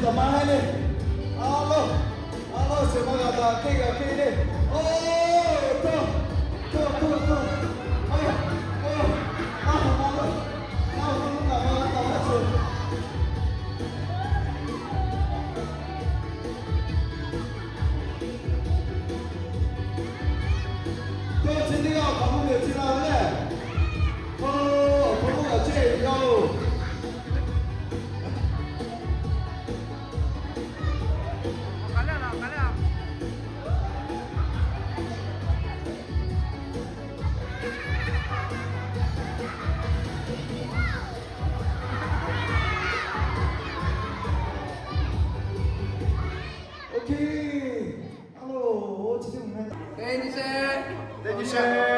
Taˍ ma heˆ le. A lo, a lo, sheˍ ma g'a taˍ, teˇ g'aˇ teˇ le. O, to, to, to, to. A, o, a, a, a, a, a, a, a, a, Tawˇ chi teˇ g'aˇ awˬ hk'aw lo lehˬ chi la ve lehˬ, tawˇ awˬ hk'aw lo g'a chehˇ ve yoˬ. Teˇ nyi shehˆ, teˇ nyi shehˆ.